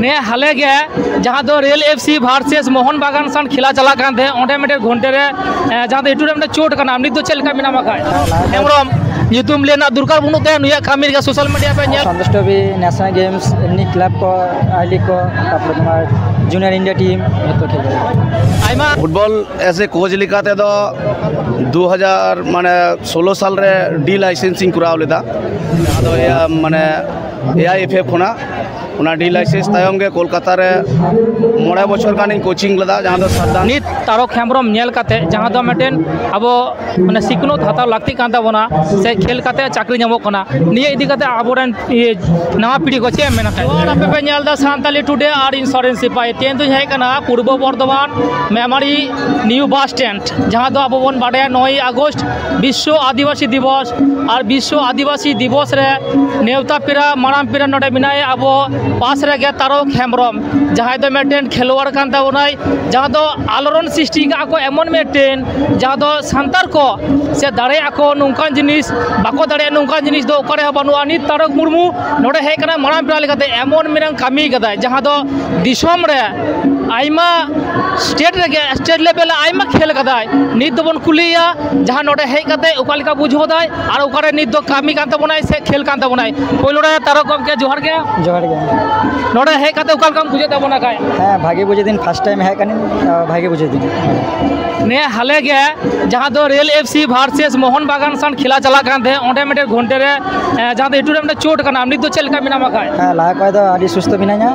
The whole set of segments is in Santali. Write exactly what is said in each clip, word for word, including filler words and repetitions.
ᱱᱮ ᱦᱟᱞᱮ ᱜᱮ ᱡᱟᱦᱟᱸ ᱫᱚ rail F C versus Mohan ᱵᱟᱜᱟᱱ ᱥᱟᱱ ᱠᱷᱮᱞᱟ ᱪᱟᱞᱟᱜ ᱠᱟᱱ ᱛᱟᱦᱮᱸᱫ, ᱚᱸᱰᱮ ᱢᱤᱫᱴᱮᱱ ᱜᱷᱚᱱᱴᱮ ᱨᱮ, ᱮ, ᱡᱟᱦᱟᱸ ᱫᱚ ᱮᱴᱩ ᱨᱮ ᱢᱤᱫᱴᱮᱱ ᱪᱳᱴ ᱠᱟᱱᱟ, ᱱᱤᱛ ᱫᱚ ᱪᱮᱫ ᱞᱮᱠᱟ ᱢᱮᱱᱟᱢᱟ ᱠᱷᱟᱡ? ᱦᱮᱢᱵᱨᱚᱢ, ᱧᱩᱛᱩᱢ ᱞᱟᱹᱭ ᱨᱮᱱᱟᱜ ᱫᱚᱨᱠᱟᱨ ᱵᱟᱹᱱᱩᱜ ᱛᱟᱭᱟ, ᱱᱩᱭᱟᱜ ᱠᱟᱹᱢᱤ ᱨᱮᱜᱮ ᱥᱳᱥᱟᱞ ᱢᱤᱰᱤᱭᱟ ᱯᱮ ᱧᱮᱞ᱾ ᱥᱚᱱᱛᱳᱥ ᱴᱨᱚᱯᱷᱤ, ᱱᱮᱥᱱᱟᱞ ᱜᱮᱢᱥ, ᱮᱢᱱᱤ ᱠᱞᱟᱵᱽ ᱠᱚ, ᱟᱭ ᱞᱤᱜᱽ ᱠᱚ, ᱛᱟᱨᱯᱚᱨᱮ ᱛᱳᱢᱟᱨ ᱡᱩᱱᱤᱭᱟᱨ ᱤᱱᱰᱤᱭᱟ ᱴᱤᱢ, ᱡᱚᱛᱚ ᱴᱷᱤᱠ ᱜᱮᱭᱟ᱾ ᱟᱭᱢᱟ ᱯᱷᱩᱴᱵᱚᱞ ᱮᱥ ᱮ ᱠᱳᱪ ᱞᱮᱠᱟ ᱛᱮᱫᱚ ᱫᱩ ᱦᱟᱡᱟᱨ ᱢᱟᱱᱮ ᱥᱳᱞᱳ ᱥᱟᱞ ᱨᱮ ᱰᱤ ᱞᱟᱭᱥᱮᱱᱥ ᱤᱧ ᱠᱚᱨᱟᱣ ᱞᱮᱫᱟ᱾ ᱟᱫᱚ ᱮᱭᱟ, ᱢᱟᱱᱮ ᱮ ᱟᱭ ᱮᱯᱷ ᱮᱯᱷ ᱠᱷᱚᱱᱟᱜ ᱚᱱᱟ ᱰᱤ ᱞᱟᱭᱥᱮᱱᱥ ᱛᱟᱭᱚᱢ ᱜᱮ ᱠᱳᱞᱠᱟᱛᱟ ᱨᱮ ᱢᱚᱬᱮ ᱵᱚᱪᱷᱚᱨ ᱜᱟᱱᱤᱧ ᱠᱳᱪᱤᱝ ᱞᱮᱫᱟ, ᱡᱟᱦᱟᱸ ᱫᱚ ᱥᱟᱨᱫᱟᱨ᱾ ᱱᱤᱛ ᱛᱟᱨᱚᱠ ᱦᱮᱢᱵᱨᱚᱢ ᱧᱮᱞ ᱠᱟᱛᱮ, ᱡᱟᱦᱟᱸ ᱫᱚ ᱢᱤᱫᱴᱮᱱ ᱟᱵᱚ ᱢᱟᱱᱮ ᱥᱤᱠᱷᱱᱟᱹᱛ ᱦᱟᱛᱟᱣ ᱞᱟᱹᱠᱛᱤᱜ ᱠᱟᱱ ᱛᱟᱵᱚᱱᱟ, ᱥᱮ ᱠᱷᱮᱞ ᱠᱟᱛᱮ ᱪᱟᱹᱠᱨᱤ ᱧᱟᱢᱚᱜ ᱠᱟᱱᱟ, ᱱᱤᱭᱟᱹ ᱤᱫᱤ ᱠᱟᱛᱮ ᱟᱵᱚᱨᱮᱱ ᱤᱭᱟᱹ ᱱᱟᱣᱟ ᱯᱤᱲᱦᱤ ᱠᱚ ᱪᱮᱫ ᱮᱢ ᱢᱮᱱᱟ? ᱡᱚᱦᱟᱨ, ᱟᱯᱮ ᱯᱮ ᱧᱮᱞ ᱮᱫᱟ ᱥᱟᱱᱛᱟᱞᱤ ᱴᱩᱰᱮ ᱟᱨ ᱤᱧ ᱥᱚᱨᱮᱱ ᱥᱤᱯᱟᱦᱤ᱾ ᱛᱮᱦᱮᱧ ᱫᱚᱧ ᱦᱮᱡ ᱟᱠᱟᱱᱟ ᱯᱩᱨᱵᱚ ᱵᱚᱨᱫᱷᱚᱢᱟᱱ ᱢᱮᱢᱟᱨᱤ ᱱᱤᱭᱩ ᱵᱟᱥ ᱥᱴᱮᱱᱰ, ᱡᱟᱦᱟᱸ ᱫᱚ ᱟᱵᱚ ᱵᱚᱱ ᱵᱟᱰᱟᱭᱟ ᱱᱚᱭ ᱟᱜᱚᱥᱴ ᱵᱤᱥᱥᱚ ᱟᱹᱫᱤᱵᱟᱹᱥᱤ ᱫᱤᱵᱚᱥ᱾ ᱟᱨ ᱵᱤᱥᱥᱚ ᱟᱹᱫᱤᱵᱟᱹᱥᱤ ᱫᱤᱵᱚᱥ ᱨᱮ ᱱᱮᱣᱛᱟ ᱯᱮᱲᱟ, ᱢᱟᱨᱟᱝ ᱯᱮᱲᱟ ᱱᱚᱰᱮ ᱢᱮᱱᱟᱭᱟ ᱟᱵᱚ ᱯᱟᱥ ᱨᱮᱜᱮ ᱛᱟᱨᱚᱠ ᱦᱮᱢᱵᱨᱚᱢ, ᱡᱟᱦᱟᱸᱭ ᱫᱚ ᱢᱤᱫᱴᱮᱱ ᱠᱷᱮᱞᱣᱟᱲ ᱠᱟᱱ ᱛᱟᱵᱚᱱᱟᱭ, ᱡᱟᱦᱟᱸ ᱫᱚ ᱟᱞᱚᱲᱚᱱ ᱥᱨᱤᱥᱴᱤ ᱠᱟᱜᱼᱟ ᱠᱚ ᱮᱢᱚᱱ ᱢᱤᱫᱴᱮᱱ, ᱡᱟᱦᱟᱸ ᱫᱚ ᱥᱟᱱᱛᱟᱲ ᱠᱚ ᱥᱮ ᱫᱟᱲᱮᱭᱟᱜᱼᱟ ᱠᱚ ᱱᱚᱝᱠᱟᱱ ᱡᱤᱱᱤᱥ, ᱵᱟᱠᱚ ᱫᱟᱲᱮᱭᱟᱜᱼᱟ ᱱᱚᱝᱠᱟᱱ ᱡᱤᱱᱤᱥ ᱫᱚ ᱚᱠᱟᱨᱮ ᱦᱚᱸ ᱵᱟᱹᱱᱩᱜᱼᱟ᱾ ᱱᱤᱛ ᱛᱟᱨᱚᱠ ᱢᱩᱨᱢᱩ ᱱᱚᱰᱮ ᱦᱮᱡ ᱠᱟᱱᱟ, ᱢᱟᱨᱟᱝ ᱯᱮᱲᱟ ᱞᱮᱠᱟᱛᱮ ᱮᱢᱚᱱ ᱢᱤᱫᱴᱟᱝ ᱠᱟᱹᱢᱤ ᱠᱟᱫᱟᱭ, ᱡᱟᱦᱟᱸ ᱫᱚ ᱫᱤᱥᱚᱢ ᱨᱮ ᱟᱭᱢᱟ ᱥᱴᱮᱴ ᱨᱮᱜᱮ, ᱥᱴᱮᱴ ᱞᱮᱵᱮᱞ ᱨᱮ ᱟᱭᱢᱟ ᱠᱷᱮᱞ ᱠᱟᱫᱟᱭ᱾ ᱱᱤᱛ ᱫᱚᱵᱚᱱ ᱠᱩᱞᱤᱭᱮᱭᱟ, ᱡᱟᱦᱟᱸ ᱱᱚᱰᱮ ᱦᱮᱡ ᱠᱟᱛᱮ ᱚᱠᱟ ᱞᱮᱠᱟ ᱵᱩᱡᱷᱟᱹᱣ ᱫᱟᱭ ᱟᱨ ᱚᱠᱟᱨᱮ ᱱᱤᱛ ᱫᱚ ᱠᱟᱹᱢᱤ ᱠᱟᱱ ᱛᱟᱵᱚᱱᱟᱭ ᱥᱮ ᱠᱷᱮᱞ ᱠᱟᱱ ᱛᱟᱵᱚᱱᱟᱭ᱾ ᱯᱳᱭᱞᱳ ᱨᱮ ᱛᱟᱨᱚᱠ ᱜᱚᱢᱠᱮ, ᱡᱚᱦᱟᱨ ᱜᱮ᱾ ᱡᱚᱦᱟᱨ ᱜᱮ᱾ ᱱᱚᱰᱮ ᱦᱮᱡ ᱠᱟᱛᱮ ᱚᱠᱟ ᱞᱮᱠᱟᱢ ᱵᱩᱡᱷᱟᱹᱣ ᱛᱟᱵᱚᱱᱟ ᱠᱷᱟᱡ? ᱦᱮᱸ, ᱵᱷᱟᱜᱮ ᱵᱩᱡᱷᱟᱹᱣ ᱫᱤᱧ, ᱯᱷᱟᱥᱴ ᱴᱟᱭᱤᱢ ᱦᱮᱡ ᱠᱟᱹᱱᱟᱹᱧ, ᱛᱚ ᱵᱷᱟᱜᱮ ᱵᱩᱡᱷᱟᱹᱣ ᱫᱤᱧ᱾ ᱱᱮ ᱦᱟᱞᱮ ᱜᱮ ᱡᱟᱦᱟᱸ ᱫᱚ rail F C versus Mohan ᱵᱟᱜᱟᱱ ᱥᱟᱱ ᱠᱷᱮᱞᱟ ᱪᱟᱞᱟᱜ ᱠᱟᱱ ᱛᱟᱦᱮᱸᱫ, ᱚᱸᱰᱮ ᱢᱤᱫᱴᱮᱱ ᱜᱷᱚᱱᱴᱮ ᱨᱮ, ᱮ, ᱡᱟᱦᱟᱸ ᱫᱚ ᱮᱴᱩ ᱨᱮ ᱢᱤᱫᱴᱮᱱ ᱪᱳᱴ ᱠᱟᱱᱟ, ᱱᱤᱛ ᱫᱚ ᱪᱮᱫ ᱞᱮᱠᱟ ᱢᱮᱱᱟᱢᱟ ᱠᱷᱟᱡ? ᱦᱮᱸ, ᱞᱟᱦᱟ ᱠᱷᱚᱡ ᱫᱚ ᱟᱹᱰᱤ ᱥᱩᱥᱛᱷᱚ ᱢᱤᱱᱟᱹᱧᱟ,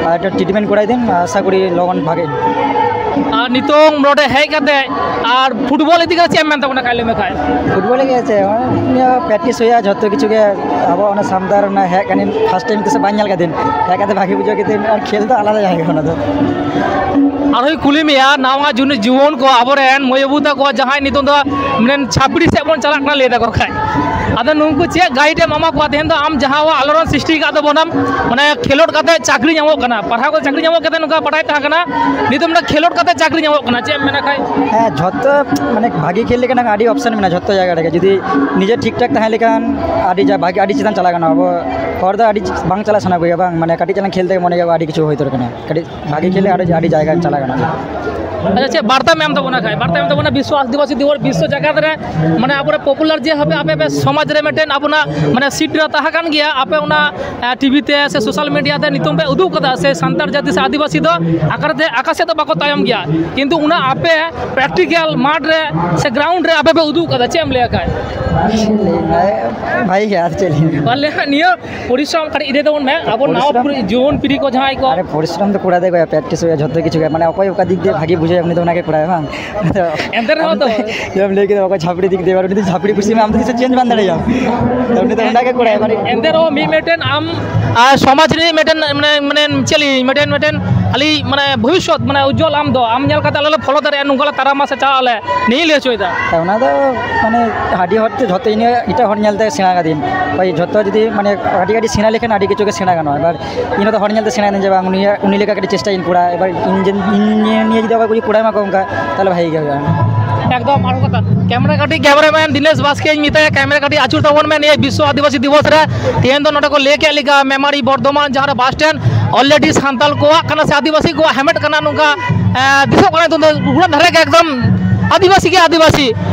ᱟᱨ ᱮᱠᱴᱩ ᱴᱨᱤᱴᱢᱮᱱᱴ ᱠᱚᱨᱟᱭ ᱫᱤᱱ, ᱟᱥᱟ ᱠᱚᱨᱤ ᱞᱚᱜᱚᱱ ᱵᱷᱟᱜᱮ᱾ ᱟᱨ ᱱᱤᱛᱚᱝ ᱱᱚᱰᱮ ᱦᱮᱡ ᱠᱟᱛᱮ ᱟᱨ ᱯᱷᱩᱴᱵᱚᱞ ᱤᱫᱤ ᱠᱟᱛᱮ ᱪᱮᱫ ᱮᱢ ᱢᱮᱱ ᱛᱟᱵᱚᱱᱟ ᱠᱷᱟᱡ, ᱞᱟᱹᱭ ᱢᱮ ᱠᱷᱟᱡ? ᱯᱷᱩᱴᱵᱚᱞ ᱜᱮ ᱪᱮᱫ, ᱱᱤᱭᱟᱹ ᱯᱨᱮᱠᱴᱤᱥ ᱦᱩᱭᱩᱜᱼᱟ, ᱡᱷᱚᱛᱚ ᱠᱤᱪᱷᱩ ᱜᱮ ᱟᱵᱚ ᱚᱱᱟ ᱥᱟᱢᱫᱟᱨ ᱚᱱᱟ ᱦᱮᱡ ᱠᱟᱹᱱᱟᱹᱧ, ᱯᱷᱟᱥᱴ ᱴᱟᱭᱤᱢ ᱛᱤᱥ ᱦᱚᱸ ᱵᱟᱹᱧ ᱧᱮᱞ ᱠᱟᱫᱤᱧ, ᱦᱮᱡ ᱠᱟᱛᱮ ᱵᱷᱟᱜᱮ ᱵᱩᱡᱷᱟᱹᱣ ᱠᱮᱫᱟᱹᱧ, ᱟᱨ ᱠᱷᱮᱞ ᱫᱚ ᱟᱞᱟᱫᱟ ᱡᱟᱭᱜᱟ ᱠᱟᱱᱟ ᱫᱚ᱾ ᱟᱨᱦᱚᱸᱧ ᱠᱩᱞᱤ ᱢᱮᱭᱟ, ᱱᱟᱣᱟ ᱡᱩᱱᱤ ᱡᱩᱣᱟᱹᱱ ᱠᱚ, ᱟᱵᱚᱨᱮᱱ ᱢᱟᱹᱭ ᱵᱟᱹᱵᱩ ᱛᱟᱠᱚ ᱡᱟᱦᱟᱸᱭ ᱱᱤᱛᱚᱝ ᱫᱚ ᱢᱟᱱᱮ ᱪᱷᱟᱯᱲᱤ ᱥᱮᱫ ᱵᱚᱱ ᱪᱟᱞᱟᱜ ᱠᱟᱱᱟ ᱞᱟᱹᱭ ᱫᱟᱠᱚ ᱠᱷᱟᱡ, ᱟᱫᱚ ᱱᱩᱠᱩ ᱪᱮᱫ ᱜᱟᱭᱤᱰ ᱮᱢ ᱮᱢᱟ ᱠᱚᱣᱟ? ᱛᱮᱦᱮᱧ ᱫᱚ ᱟᱢ ᱡᱟᱦᱟᱸ ᱟᱞᱚᱲᱚᱱ ᱥᱨᱤᱥᱴᱤ ᱠᱟᱜ ᱛᱟᱵᱚᱱᱟᱢ, ᱢᱟᱱᱮ ᱠᱷᱮᱞᱳᱰ ᱠᱟᱛᱮ ᱪᱟᱹᱠᱨᱤ ᱧᱟᱢᱚᱜ ᱠᱟᱱᱟ, ᱯᱟᱲᱦᱟᱣ ᱠᱟᱛᱮ ᱪᱟᱹᱠᱨᱤ ᱧᱟᱢᱚᱜ ᱠᱟᱛᱮ ᱱᱚᱝᱠᱟ ᱵᱟᱰᱟᱭ ᱛᱟᱦᱮᱸ ᱠᱟᱱᱟ, ᱱᱤᱛᱚᱜ ᱢᱟᱱᱮ ᱠᱷᱮᱞᱳᱰ ᱠᱟᱛᱮ ᱪᱟᱹᱠᱨᱤ ᱧᱟᱢᱚᱜ ᱠᱟᱱᱟ, ᱪᱮᱫ ᱮᱢ ᱢᱮᱱᱟ ᱠᱷᱟᱡ? ᱦᱮᱸ, ᱡᱷᱚᱛᱚ ᱢᱟᱱᱮ ᱵᱷᱟᱜᱮ ᱠᱷᱮᱞ ᱞᱮᱠᱷᱟᱱ ᱟᱹᱰᱤ ᱚᱯᱥᱮᱱ ᱢᱮᱱᱟᱜᱼᱟ ᱡᱷᱚᱛᱚ ᱡᱟᱭᱜᱟ ᱨᱮᱜᱮ᱾ ᱡᱩᱫᱤ ᱱᱤᱡᱮ ᱴᱷᱤᱠ ᱴᱷᱟᱠ ᱛᱟᱦᱮᱸ ᱞᱮᱠᱷᱟᱱ ᱟᱹᱰᱤ ᱡᱟ-, ᱵᱷᱟᱜᱮ, ᱟᱹᱰᱤ ᱪᱮᱛᱟᱱ ᱪᱟᱞᱟᱜ ᱜᱟᱱᱚᱜᱼᱟ᱾ ᱟᱵᱚ ᱦᱚᱲ ᱫᱚ ᱟᱹᱰᱤ ᱵᱟᱝ ᱪᱟᱞᱟᱜ ᱥᱟᱱᱟ ᱠᱚᱜᱮᱭᱟ, ᱵᱟᱝ ᱢᱟᱱᱮ ᱠᱟᱹᱴᱤᱡ ᱪᱟᱞᱟᱝ ᱠᱷᱮᱞ ᱛᱮᱜᱮ ᱢᱚᱱᱮ ᱦᱩᱭᱩᱜᱼᱟ ᱟᱹᱰᱤ ᱠᱤᱪᱷᱩ ᱦᱩᱭ ᱩᱛᱟᱹᱨ ᱠᱟᱱᱟ, ᱠᱟᱹᱴᱤᱡ ᱵᱷᱟᱜᱮ ᱠᱷᱮᱞ ᱞᱮ ᱟᱹᱰᱤ, ᱟᱹᱰᱤ ᱡᱟᱭᱜᱟ ᱪᱟᱞᱟᱜ ᱜᱟᱱᱚᱜᱼᱟ᱾ ᱟᱪᱪᱷᱟ, ᱪᱮᱫ ᱵᱟᱨᱛᱟᱢ ᱮᱢ ᱛᱟᱵᱚᱱᱟ ᱠᱷᱟᱡ? ᱵᱟᱨᱛᱟ ᱮᱢ ᱛᱟᱵᱚᱱᱟ ᱵᱤᱥᱥᱚ ᱟᱹᱫᱤᱵᱟᱹᱥᱤ ᱫᱤᱵᱚᱥ, ᱵᱤᱥᱥᱚ ᱡᱟᱠᱟᱛ ᱨᱮ ᱢᱟᱱᱮ ᱟᱵᱚᱨᱮ ᱯᱚᱯᱩᱞᱟᱨ ᱡᱮ ᱦᱟᱯᱮ ᱟᱯᱮ ᱯᱮ ᱥᱚᱢᱟᱡᱽ ᱨᱮ ᱢᱤᱫᱴᱮᱱ ᱟᱵᱚᱱᱟᱜ ᱢᱟᱱᱮ ᱥᱤᱴ ᱨᱮ ᱛᱟᱦᱮᱸ ᱠᱟᱱ ᱜᱮᱭᱟ, ᱟᱯᱮ ᱚᱱᱟ ᱴᱤᱵᱷᱤ ᱛᱮ ᱥᱮ ᱥᱳᱥᱟᱞ ᱢᱤᱰᱤᱭᱟ ᱛᱮ ᱧᱩᱛᱩᱢ ᱯᱮ ᱩᱫᱩᱜ ᱠᱟᱫᱟ, ᱥᱮ ᱥᱟᱱᱛᱟᱲ ᱡᱟᱹᱛᱤ ᱥᱮ ᱟᱹᱫᱤᱵᱟᱹᱥᱤ ᱫᱚ ᱟᱠᱟᱨ ᱛᱮ ᱟᱠᱟ ᱥᱮᱫ ᱫᱚ ᱵᱟᱠᱚ ᱛᱟᱭᱚᱢ ᱜᱮᱭᱟ, ᱠᱤᱱᱛᱩ ᱚᱱᱟ ᱟᱯᱮ ᱯᱨᱮᱠᱴᱤᱠᱮᱞ ᱢᱟᱴᱷ ᱨᱮ ᱥᱮ ᱜᱨᱟᱣᱩᱱᱰ ᱨᱮ ᱟᱯᱮ ᱯᱮ ᱩᱫᱩᱜ ᱠᱟᱫᱟ, ᱪᱮᱫ ᱮᱢ ᱞᱟᱹᱭᱟ ᱠᱷᱟᱡ? ᱪᱮᱫ ᱞᱟᱹᱭ ᱵᱷᱟᱭ, ᱵᱷᱟᱭ ᱟᱨ ᱪᱮᱫ ᱞᱟᱹᱭ? ᱵᱚᱞᱮ ᱱᱤᱭᱟᱹ ᱯᱚᱨᱤᱥᱨᱚᱢ ᱠᱟᱹᱴᱤᱡ ᱤᱫᱤ ᱛᱟᱵᱚᱱ ᱢᱮ, ᱟᱵᱚ ᱱᱟᱣᱟ ᱯᱚᱨᱤᱥᱨᱚᱢ? ᱯᱤᱲᱦᱤ, ᱡᱩᱣᱟᱹᱱ ᱯᱤᱲᱦᱤ ᱠᱚ ᱡᱟᱦᱟᱸᱭ ᱠᱚ᱾ ᱟᱨᱮ ᱯᱨᱮᱠᱴᱤᱥ ᱦᱩᱭᱩᱜᱼᱟ, ᱡᱷᱚᱛᱚ ᱠᱤᱪᱷᱩ ᱜᱮ, ᱢᱟᱱᱮ ᱚᱠᱚᱭ ᱚᱠᱟ ᱫᱤᱠ ᱫᱤᱭᱮ ᱵᱷᱟᱜᱮ ᱵᱩᱡᱷᱟᱹᱣᱟ ᱩᱱᱤ ᱫᱚ ᱚᱱᱟ ᱜᱮ ᱠᱚᱨᱟᱣᱟ, ᱵᱟᱝ? ᱟᱫᱚ ᱮᱱᱛᱮ ᱨᱮᱦᱚᱸ ᱟᱢ ᱫᱚ ᱛᱚ᱾ ᱡᱟᱦᱟᱸᱢ ᱞᱟᱹᱭ ᱠᱮᱫᱟ, ᱚᱠᱚᱭ ᱡᱷᱟᱯᱲᱤ ᱫᱤᱠ ᱫᱤᱭᱮ, ᱩᱱᱤ ᱫᱚ ᱡᱷᱟᱯᱲᱤ ᱠᱩᱥᱤ ᱢᱮ, ᱟᱢ ᱫᱚ ᱛᱤᱥ ᱦᱚᱸ ᱪᱮᱧᱡᱽ ᱵᱟᱝ ᱫᱟᱲᱮᱭᱟᱜᱼᱟ᱾ ᱛᱚ ᱩᱱᱤ ᱫᱚ ᱚᱱᱟ ᱜᱮ ᱠᱚᱨᱟᱣᱟ, ᱢᱟᱱᱮ ᱮᱱᱛᱮ ᱨᱮᱦᱚᱸ ᱢᱤᱫ ᱢᱤᱫᱴᱮᱱ ᱟᱢ ᱟᱨ ᱥᱚᱢᱟᱡᱽ ᱨᱮ ᱢᱤᱫᱴᱮᱱ, ᱢᱟᱱᱮ, ᱢᱟᱱᱮ ᱪᱮᱫ ᱞᱟᱹᱭᱟᱹᱧ, ᱢᱤᱫᱴᱮᱱ, ᱢᱤᱫᱴᱮᱱ ᱠᱷᱟᱹᱞᱤ, ᱢᱟᱱᱮ, ᱵᱷᱚᱵᱤᱥᱥᱚᱛ, ᱢᱟᱱᱮ, ᱩᱡᱡᱚᱞ ᱟᱢ ᱫᱚ, ᱟᱢ ᱧᱮᱞ ᱠᱟᱛᱮ ᱟᱞᱮ ᱞᱮ ᱯᱷᱚᱞᱳ ᱫᱟᱲᱮᱭᱟᱜᱼᱟ, ᱱᱚᱝᱠᱟ ᱞᱮ ᱛᱟᱲᱟᱢᱟ ᱥᱮ ᱪᱟᱞᱟᱜ ᱟᱞᱮ, ᱱᱤᱭᱟᱹ ᱞᱟᱹᱭ ᱦᱚᱪᱚᱭᱮᱫᱟ᱾ ᱦᱮᱸ, ᱚᱱᱟ ᱫᱚ ᱢᱟᱱᱮ ᱟᱹᱰᱤ ᱦᱚᱲ ᱛᱮ ᱡᱷᱚᱛᱚ ᱤᱧ ᱮᱴᱟᱜ ᱦᱚᱲ ᱧᱮᱞ ᱛᱮ ᱥᱮᱬᱟ ᱠᱟᱫᱤᱧ᱾ ᱦᱳᱭ, ᱡᱷᱚᱛᱚ ᱡᱩᱫᱤ ᱢᱟᱱᱮ ᱠᱟᱹᱴᱤᱡ ᱠᱟᱹᱴᱤᱡ ᱥᱮᱬᱟ ᱞᱮᱠᱷᱟᱱ ᱟᱹᱰᱤ ᱠᱤᱪᱷᱩ ᱜᱮ ᱥᱮᱬᱟ ᱜᱟᱱᱚᱜᱼᱟ᱾ ᱮᱵᱟᱨ ᱤᱧ ᱫᱚ ᱦᱚᱲ ᱧᱮᱞ ᱛᱮ ᱥᱮᱬᱟᱭᱮᱫᱟᱹᱧ ᱡᱮ ᱵᱟᱝ, ᱩᱱᱤᱭᱟᱜ, ᱩᱱᱤ ᱞᱮᱠᱟ ᱠᱟᱹᱴᱤᱡ ᱪᱮᱥᱴᱟᱧ ᱠᱚᱨᱟᱣᱟ᱾ ᱮᱵᱟᱨ ᱤᱧ ᱡᱮ, ᱤᱧ ᱱᱤᱭᱟᱹ, ᱱᱤᱭᱟᱹ ᱡᱩᱫᱤ ᱚᱠᱚᱭ ᱠᱚ ᱠᱚᱨᱟᱣ ᱢᱟᱠᱚ ᱚᱱᱠᱟ, ᱛᱟᱦᱚᱞᱮ ᱵᱷᱟᱜᱮ ᱜᱮ ᱦᱩᱭᱩᱜᱼᱟ᱾ ᱮᱠᱫᱚᱢ ᱟᱨ ᱠᱟᱛᱷᱟ, ᱠᱮᱢᱮᱨᱟ ᱠᱟᱹᱴᱤᱡ ᱠᱮᱢᱮᱨᱟᱢᱮᱱ ᱫᱤᱱᱮᱥ ᱵᱟᱥᱠᱮᱧ ᱢᱮᱛᱟᱭᱟ, ᱠᱮᱢᱮᱨᱟ ᱠᱟᱹᱴᱤᱡ ᱟᱹᱪᱩᱨ ᱛᱟᱵᱚᱱ ᱢᱮ ᱱᱤᱭᱟᱹ ᱵᱤᱥᱥᱚ ᱟᱹᱫᱤᱵᱟᱹᱥᱤ ᱫᱤᱵᱚᱥ ᱨᱮ᱾ ᱛᱮᱦᱮᱧ ᱫᱚ ᱱᱚᱰᱮ ᱠᱚ ᱞᱟᱹᱭ ᱠᱮᱫ ᱞᱮᱠᱟ, ᱢᱮᱢᱟᱨᱤ ᱵᱚᱨᱫᱷᱚᱢᱟᱱ ᱡᱟᱦᱟᱸ ᱨᱮ ᱵᱟᱥ ᱥᱴᱮᱱᱰ already ᱥᱟᱱᱛᱟᱲ ᱠᱚᱣᱟᱜ ᱠᱟᱱᱟ ᱥᱮ ᱟᱹᱫᱤᱵᱟᱹᱥᱤ ᱠᱚᱣᱟᱜ ᱦᱮᱢᱮᱴ ᱠᱟᱱᱟ, ᱱᱚᱝᱠᱟ, ᱮ, ᱫᱤᱥᱚᱢ ᱠᱟᱱᱟ ᱱᱤᱛᱚᱝ ᱫᱚ ᱜᱚᱴᱟ ᱫᱷᱟᱨᱮ ᱜᱮ ᱮᱠᱫᱚᱢ ᱟᱹᱫᱤᱵᱟᱹᱥᱤ ᱜᱮ ᱟᱹᱫᱤᱵᱟᱹᱥᱤ᱾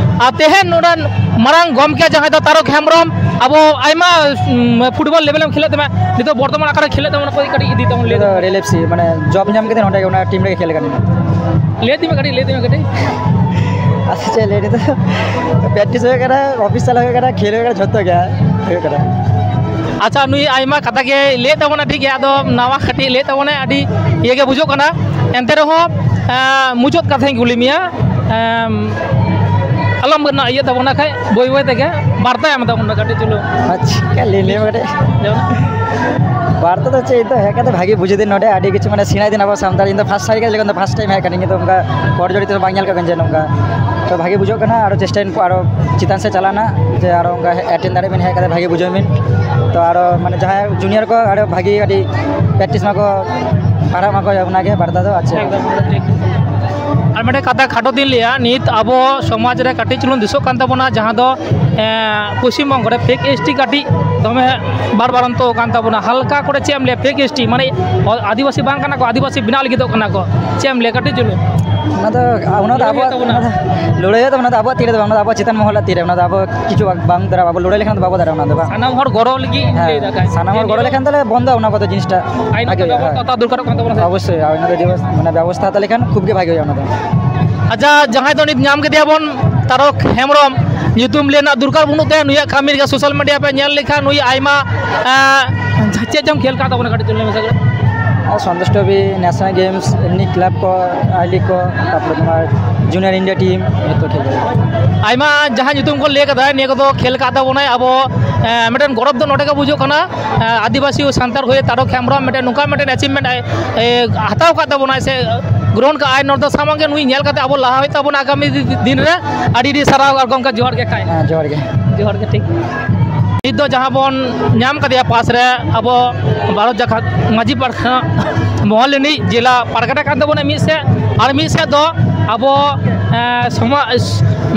ᱟᱨ ᱛᱮᱦᱮᱧ ᱱᱚᱰᱮ ᱢᱟᱨᱟᱝ ᱜᱚᱢᱠᱮ ᱡᱟᱦᱟᱸᱭ ᱫᱚ ᱛᱟᱨᱚᱠ ᱦᱮᱢᱵᱨᱚᱢ, ᱟᱵᱚ ᱟᱭᱢᱟ, ᱩᱢ, ᱯᱷᱩᱴᱵᱚᱞ ᱞᱮᱵᱮᱞ ᱮᱢ ᱠᱷᱮᱞᱮᱫ ᱛᱟᱦᱮᱸ, ᱱᱤᱛᱚᱜ ᱵᱚᱨᱛᱚᱢᱟᱱ ᱟᱠᱟᱨᱮ ᱠᱷᱮᱞᱮᱫ ᱛᱟᱵᱚᱱᱟ, ᱚᱱᱟ ᱠᱚ ᱠᱟᱹᱴᱤᱡ ᱤᱫᱤ ᱛᱟᱵᱚᱱ ᱞᱟᱹᱭ ᱤᱧ ᱫᱚ ᱛᱟᱵᱚᱱ᱾ ᱨᱮᱞ ᱮᱯᱷ ᱥᱤ, ᱢᱟᱱᱮ ᱡᱚᱵ ᱧᱟᱢ ᱠᱟᱛᱮ ᱱᱚᱸᱰᱮ ᱜᱮ ᱚᱱᱟ ᱴᱤᱢ ᱨᱮᱜᱮ ᱠᱷᱮᱞ ᱠᱟᱱᱟ᱾ ᱞᱟᱹᱭ ᱤᱫᱤ ᱢᱮ ᱠᱟᱹᱴᱤᱡ, ᱞᱟᱹᱭ ᱤᱫᱤ ᱢᱮ ᱠᱟᱹᱴᱤᱡ᱾ ᱟᱪᱪᱷᱟ, ᱪᱮᱫ ᱞᱟᱹᱭ ᱱᱤᱛᱚᱜ ᱯᱨᱮᱠᱴᱤᱥ ᱦᱩᱭᱩᱜ ᱠᱟᱱᱟ, ᱚᱯᱷᱤᱥ ᱪᱟᱞᱟᱜ ᱦᱩᱭᱩᱜ ᱠᱟᱱᱟ, ᱠᱷᱮᱞ ᱦᱩᱭᱩᱜ ᱠᱟᱱᱟ, ᱡᱷᱚᱛᱚ ᱜᱮ ᱦᱩᱭᱩᱜ ᱠᱟᱱᱟ᱾ ᱟᱪᱪᱷᱟ, ᱱᱩᱭ ᱟᱭᱢᱟ ᱠᱟᱛᱷᱟ ᱜᱮ ᱞᱟᱹᱭᱮᱫ ᱛᱟᱵᱚᱱᱟ, ᱴᱷᱤᱠ ᱜᱮᱭᱟ, ᱟᱫᱚ ᱱᱟᱣᱟ ᱠᱟᱹᱴᱤᱡ ᱞᱟᱹᱭᱮᱫ ᱛᱟᱵᱚᱱᱟᱭ, ᱟᱹᱰᱤ ᱤᱭᱟᱹ ᱜᱮ ᱵᱩᱡᱷᱟᱹᱜ ᱠᱟᱱᱟ᱾ ᱮᱱᱛᱮ ᱨᱮᱦᱚᱸ, ᱮᱸ, ᱢᱩᱪᱟᱹᱫ ᱠᱟᱛᱷᱟᱧ ᱠᱩᱞᱤ ᱢᱮᱭᱟ, ᱮᱸ, ᱟᱞᱚᱢ ᱤᱭᱟᱹ ᱛᱟᱵᱚᱱᱟ ᱠᱷᱟᱡ, ᱵᱟᱹᱭ ᱵᱟᱹᱭ ᱛᱮᱜᱮ ᱵᱟᱨᱛᱟ ᱮᱢ ᱛᱟᱵᱚᱱ ᱢᱮ ᱠᱟᱹᱴᱤᱡ ᱪᱩᱞᱩ᱾ ᱟᱪᱪᱷᱟ, ᱞᱟᱹᱭ, ᱞᱟᱹᱭ ᱢᱮ ᱠᱟᱹᱴᱤᱡ᱾ ᱡᱮᱢᱚᱱ ᱵᱟᱨᱛᱟ ᱫᱚ ᱪᱮᱫ, ᱤᱧ ᱫᱚ ᱦᱮᱡ ᱠᱟᱛᱮ ᱵᱷᱟᱜᱮ ᱵᱩᱡᱷᱟᱹᱣ ᱫᱤᱧ ᱱᱚᱰᱮ, ᱟᱹᱰᱤ ᱠᱤᱪᱷᱩ ᱢᱟᱱᱮ ᱥᱮᱬᱟᱭ ᱫᱤᱧ ᱟᱵᱚ ᱥᱟᱱᱛᱟᱲ᱾ ᱤᱧ ᱫᱚ ᱯᱷᱟᱥᱴ ᱴᱟᱭᱤᱢ ᱦᱮᱡ ᱠᱟᱹᱱᱟᱹᱧ, ᱤᱧ ᱫᱚ ᱚᱱᱠᱟ ᱦᱚᱲ ᱡᱚᱲᱤ ᱛᱮᱫᱚ ᱵᱟᱝ ᱧᱮᱞ ᱠᱟᱜ ᱠᱟᱱᱟ ᱡᱮ ᱱᱚᱝᱠᱟ᱾ ᱛᱚ ᱵᱷᱟᱜᱮ ᱵᱩᱡᱷᱟᱹᱜ ᱠᱟᱱᱟ, ᱟᱨᱚ ᱪᱮᱥᱴᱟᱭᱟᱹᱧ ᱟᱨᱚ ᱪᱮᱛᱟᱱ ᱥᱮᱫ ᱪᱟᱞᱟᱜ ᱨᱮᱱᱟᱜ, ᱡᱮ ᱟᱨᱚ ᱚᱱᱠᱟ ᱮᱴᱮᱱ ᱫᱟᱲᱮᱭᱟᱜ ᱵᱮᱱ, ᱦᱮᱡ ᱠᱟᱛᱮ ᱵᱷᱟᱜᱮ ᱵᱩᱡᱷᱟᱹᱣ ᱵᱮᱱ᱾ ᱛᱚ ᱟᱨᱚ ᱢᱟᱱᱮ ᱡᱟᱦᱟᱸᱭ ᱡᱩᱱᱤᱭᱟᱨ ᱠᱚ ᱟᱨᱚ ᱵᱷᱟᱜᱮ ᱠᱟᱹᱴᱤᱡ ᱯᱨᱮᱠᱴᱤᱥ ᱢᱟᱠᱚ, ᱯᱟᱲᱦᱟᱜ ᱢᱟᱠᱚ, ᱚᱱᱟᱜᱮ ᱵᱟᱨᱛᱟ ᱫᱚ᱾ ᱟᱪᱪᱷᱟ᱾ ᱮᱠᱫᱚᱢ, ᱮᱠᱫᱚᱢ ᱴᱷᱤᱠ᱾ ᱟᱨ ᱢᱤᱫᱴᱮᱱ ᱠᱟᱛᱷᱟ ᱠᱷᱟᱴᱚ ᱛᱤᱧ ᱞᱟᱹᱭᱟ, ᱱᱤᱛ ᱟᱵᱚ ᱥᱚᱢᱟᱡᱽ ᱨᱮ ᱠᱟᱹᱴᱤᱡ ᱪᱩᱞᱩᱝ ᱫᱤᱥᱚᱜ ᱠᱟᱱ ᱛᱟᱵᱚᱱᱟ, ᱡᱟᱦᱟᱸ ᱫᱚ ᱮᱸ, ᱯᱚᱥᱪᱤᱢ ᱵᱚᱝᱜᱚ ᱨᱮ ᱯᱷᱮᱠ ᱮᱥᱴᱤ ᱠᱟᱹᱴᱤᱡ ᱫᱚᱢᱮ ᱵᱟᱨᱵᱟᱨᱚᱱᱛᱚ ᱠᱟᱱ ᱛᱟᱵᱚᱱᱟ᱾ ᱦᱟᱞᱠᱟ ᱠᱚᱨᱮ ᱪᱮᱫ ᱮᱢ ᱞᱟᱹᱭᱟ, ᱯᱷᱮᱠ ᱮᱥᱴᱤ ᱢᱟᱱᱮ ᱟᱹᱫᱤᱵᱟᱹᱥᱤ ᱵᱟᱝ ᱠᱟᱱᱟ ᱠᱚ, ᱟᱹᱫᱤᱵᱟᱥᱤ ᱵᱮᱱᱟᱣ ᱞᱟᱹᱜᱤᱫᱚᱜ ᱠᱟᱱᱟ ᱠᱚ᱾ ᱪᱮᱫ ᱮᱢ ᱞᱟᱹᱭᱟ ᱠᱟᱹᱴᱤᱡ ᱪᱩᱞᱩᱝ? ᱚᱱᱟ ᱫᱚ ᱚᱱᱟ ᱫᱚ ᱞᱟᱹᱲᱦᱟᱹᱭ ᱟᱵᱚᱣᱟᱜ ᱛᱟᱵᱚᱱᱟ᱾ ᱚᱱᱟ ᱫᱚ ᱞᱟᱹᱲᱦᱟᱹᱭ ᱫᱚ ᱚᱱᱟ ᱫᱚ ᱟᱵᱚᱣᱟᱜ ᱛᱤ ᱨᱮ ᱫᱚ ᱵᱟᱝ, ᱚᱱᱟ ᱫᱚ ᱟᱵᱚ ᱪᱮᱛᱟᱱ ᱢᱚᱦᱚᱞᱟᱜ ᱛᱤ ᱨᱮ, ᱚᱱᱟ ᱫᱚ ᱟᱵᱚ ᱠᱤᱪᱷᱩ ᱵᱟᱝ ᱵᱟᱝ ᱫᱟᱲᱮᱭᱟᱜᱼᱟ, ᱟᱵᱚ ᱞᱟᱹᱲᱦᱟᱹᱭ ᱞᱮᱠᱷᱟᱱ ᱫᱚ ᱵᱟᱵᱚ ᱫᱟᱲᱮᱭᱟᱜᱼᱟ ᱚᱱᱟ ᱫᱚ ᱵᱟᱝ᱾ ᱥᱟᱱᱟᱢ ᱦᱚᱲ ᱜᱚᱲᱚ ᱞᱟᱹᱜᱤᱫ ᱤᱧ ᱦᱮᱸ, ᱞᱟᱹᱭ ᱫᱟ ᱠᱟᱹᱡ᱾ ᱥᱟᱱᱟᱢ ᱦᱚᱲ ᱜᱚᱲᱚ ᱞᱮᱠᱷᱟᱱ ᱛᱟᱦᱚᱞᱮ ᱵᱚᱱᱫᱚ ᱚᱱᱟ ᱠᱚᱫᱚ ᱡᱤᱱᱤᱥᱴᱟ᱾ ᱟᱭᱤᱱ ᱵᱷᱟᱜᱮ ᱠᱟᱹᱱᱩᱱ ᱦᱩᱭᱩᱜᱼᱟ᱾ ᱦᱟᱛᱟᱣ ᱫᱚᱨᱠᱟᱨᱚᱜ ᱠᱟᱱ ᱛᱟᱵᱚᱱᱟ ᱥᱮ? ᱚᱵᱚᱥᱥᱳᱭ, ᱟᱨ ᱚᱱᱟ ᱫᱚ ᱵᱮᱵᱚᱥ-, ᱢᱟᱱᱮ ᱵᱮᱵᱚᱥᱛᱷᱟ ᱦᱟᱛᱟᱣ ᱞᱮᱠᱷᱟᱱ ᱠᱷᱩᱵ ᱜᱮ ᱵᱷᱟᱜᱮ ᱦᱩᱭᱩᱜᱼᱟ ᱚᱱᱟ ᱫᱚ᱾ ᱟᱪᱪᱷᱟ, ᱡᱟᱦᱟᱸᱭ ᱫᱚ ᱱᱤᱛ ᱧᱟᱢ ᱠᱮᱫᱮᱭᱟ ᱵᱚᱱ ᱛᱟᱨᱚᱠ ᱦᱮᱢᱵᱨᱚᱢ, ᱧᱩᱛᱩᱢ ᱞᱟᱹᱭ ᱨᱮᱱᱟᱜ ᱫᱚᱨᱠᱟᱨ ᱵᱟᱹᱱᱩᱜ ᱛᱟᱭᱟ, ᱱᱩᱭᱟᱜ ᱠᱟᱹᱢᱤ ᱨᱮᱜᱮ ᱥᱳᱥᱟᱞ ᱢᱤᱰᱤᱭᱟ ᱯᱮ ᱧᱮᱞ ᱞᱮᱠᱷᱟᱱ ᱱᱩᱭ ᱟᱭᱢᱟ, ᱮᱸ, ᱪᱮᱫ ᱪᱚᱢ ᱠᱷᱮᱞ ᱠᱟᱜ ᱛᱟᱵᱚᱱᱟ, ᱠᱟᱹᱴᱤᱡ ᱪᱩᱞᱩᱝ ᱞᱟᱹᱭ ᱢᱮᱥᱮ᱾ ᱟᱨ ᱥᱚᱱᱛᱳᱥ ᱴᱨᱚᱯᱷᱤ, ᱱᱮᱥᱱᱟᱞ ᱜᱮᱢᱥ, ᱮᱢᱱᱤ ᱠᱞᱟᱵᱽ ᱠᱚ, ᱟᱭ ᱞᱤᱜᱽ ᱠᱚ, ᱛᱟᱨᱯᱚᱨᱮ ᱛᱳᱢᱟᱨ ᱡᱩᱱᱤᱭᱟᱨ ᱤᱱᱰᱤᱭᱟ ᱴᱤᱢ, ᱡᱚᱛᱚ ᱠᱷᱮᱞ ᱦᱩᱭᱩᱜᱼᱟ᱾ ᱟᱭᱢᱟ ᱡᱟᱦᱟᱸ ᱧᱩᱛᱩᱢ ᱠᱚ ᱞᱟᱹᱭ ᱠᱟᱫᱟ, ᱱᱤᱭᱟᱹ ᱠᱚᱫᱚ ᱠᱷᱮᱞ ᱠᱟᱜ ᱛᱟᱵᱚᱱᱟᱭ᱾ ᱟᱵᱚ, ᱮᱸ, ᱢᱤᱫᱴᱮᱱ ᱜᱚᱨᱚᱵᱽ ᱫᱚ ᱱᱚᱰᱮ ᱜᱮ ᱵᱩᱡᱷᱟᱹᱜ ᱠᱟᱱᱟ, ᱮᱸ, ᱟᱹᱫᱤᱵᱟᱹᱥᱤ ᱥᱟᱱᱛᱟᱲ ᱦᱩᱭ ᱛᱟᱨᱚᱠ ᱦᱮᱢᱵᱨᱚᱢ ᱢᱤᱫᱴᱮᱱ ᱱᱚᱝᱠᱟ ᱢᱤᱫᱴᱮᱱ ᱟᱪᱤᱵᱷᱢᱮᱱᱴ ᱮ, ᱮ, ᱦᱟᱛᱟᱣ ᱠᱟᱫ ᱛᱟᱵᱚᱱᱟᱭ ᱥᱮ ᱜᱨᱚᱦᱚᱱ ᱠᱟᱜᱼᱟᱭ, ᱱᱚᱣᱟ ᱫᱚ ᱥᱟᱢᱟᱝ ᱜᱮ ᱱᱩᱭ ᱧᱮᱞ ᱠᱟᱛᱮ ᱟᱵᱚ ᱞᱟᱦᱟ ᱦᱩᱭᱩᱜ ᱛᱟᱵᱚᱱᱟ ᱟᱜᱟᱢᱤ ᱫᱤ-, ᱫᱤᱱ ᱨᱮ᱾ ᱟᱹᱰᱤ ᱟᱹᱰᱤ ᱥᱟᱨᱦᱟᱣ ᱟᱨ ᱜᱚᱢᱠᱮ ᱡᱚᱦᱟᱨ ᱜᱮ ᱠᱷᱟᱡ᱾ ᱦᱮᱸ, ᱡᱚᱦᱟᱨ ᱜᱮ᱾ ᱡᱚᱦᱟᱨ ᱜᱮ, ᱴᱷᱤᱠ᱾ ᱱᱤᱛ ᱫᱚ ᱡᱟᱦᱟᱸ ᱵᱚᱱ ᱧᱟᱢ ᱠᱟᱫᱮᱭᱟ ᱯᱟᱥ ᱨᱮ ᱟᱵᱚ ᱵᱷᱟᱨᱚᱛ ᱡᱟᱠᱟᱛ ᱢᱟᱹᱡᱷᱤ ᱯᱟᱨᱜᱟᱱᱟ ᱢᱚᱦᱚᱞ ᱨᱤᱱᱤᱡ ᱡᱮᱞᱟ ᱯᱟᱨᱜᱟᱱᱟ ᱠᱟᱱ ᱛᱟᱵᱚᱱᱟ ᱢᱤᱫ ᱥᱮᱫ, ᱟᱨ ᱢᱤᱫ ᱥᱮᱫ ᱫᱚ ᱟᱵᱚ, ᱮᱸ, ᱥᱚᱢᱟ-,